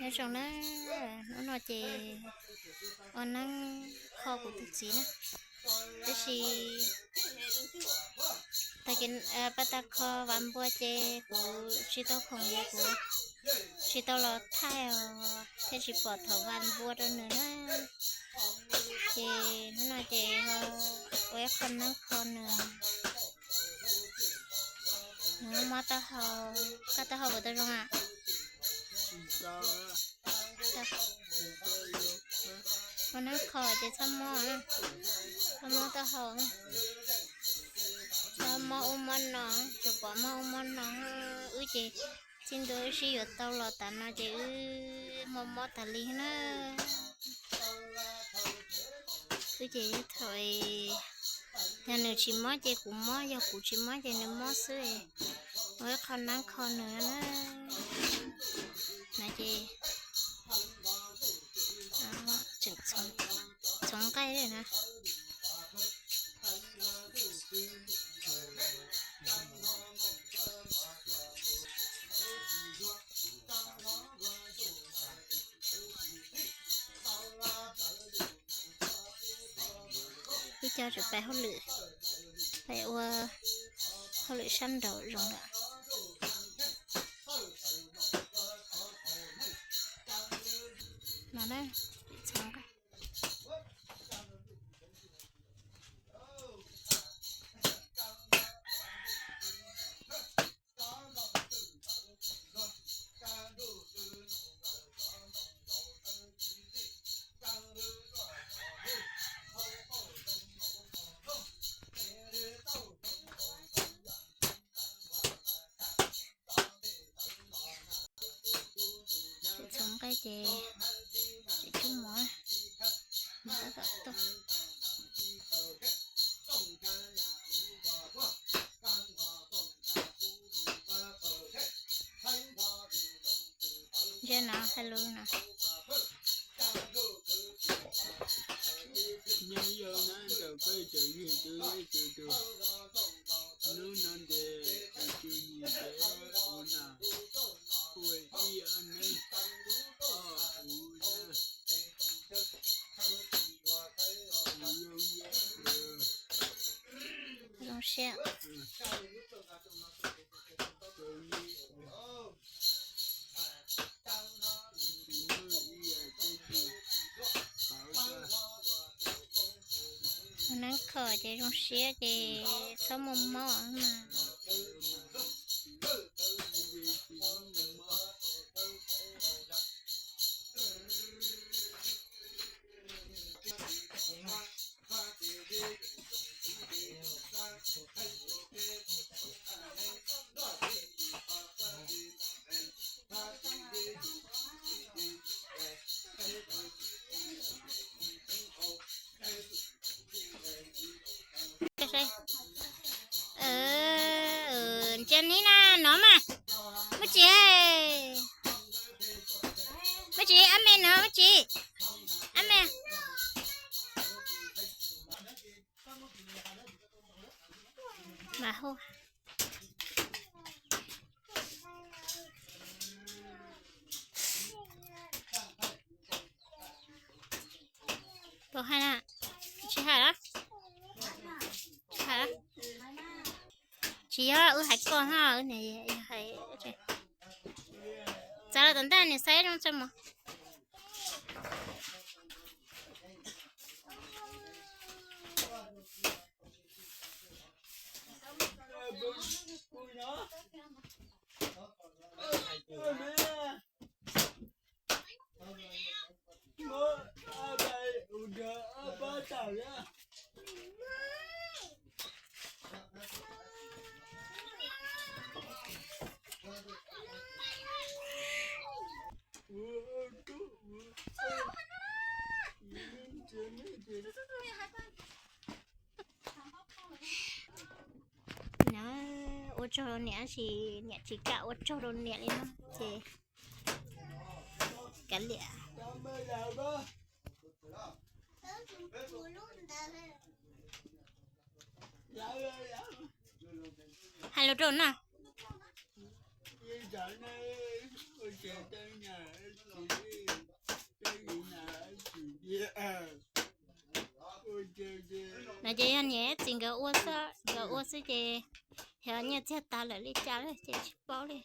Nyob zoo na, hnub no ces ua neeb kho kuv tus txiv na, tab sis tag kis pab tag kho vas npua ces kuv tsis tau khoom ces kuv tsis tau los thaij os, thiaj tsis pom thaum vas npua rau nws na. Ces hnub no ces ua ib qho neeb kho nws. Nws mob taub hau, koj taub hau puas tau zoo a? Ua neeb kho ces txhob mob, txhob mob taub hau, txhob mob ub mob no, tsuas pom mob ub mob no. Wb ces txij ntua wb sib yuav tau los tas no ces wb mob mob tas li na. Wb ces thaum, yog nws tsis mob ces kuv mob, yog kuv tsis mob ces nws mob xwb. Ua ib qho neeb kho nws na. No ces tseem txhoov nqaij na. Ib co tseem pais hauj lwm, pais ua hauj lwm sab nraud zoo lawm. No na, txhoov nqaij. Txhoov nqaij ces tsis cub mov, mov tab tom tuaj. Ntsia no hais lus no. Nyob zoo na, tau peb tau yig tus ib tug tus. Hnub no ces tus nyiam ces ua na, ua ib ob neeb, ua na. Zoo siab. Neeb kho ces zoo siab ces txhob muaj mob mas. Ntsia neb na, no mas. Muaj tsis, muaj tsis, ab me no muaj tsis, ab me. Mas hu Puas hais na? Tsis hais los? Tsis hais los? Tsis yog wb hais koj no, wb hais, txav los tom ntej niam xaib zoo tso mus. No, ua tsaug rau niam, tab sis niam tsis kam ua tsaug rau niam li no ces kav liam. Hais lus rau na. No ces yog niam txiv nkawd ua xwb, nkawd ua xwb ces xyov nyiaj txiag tag lawm li cas lawm ces tsis paub li.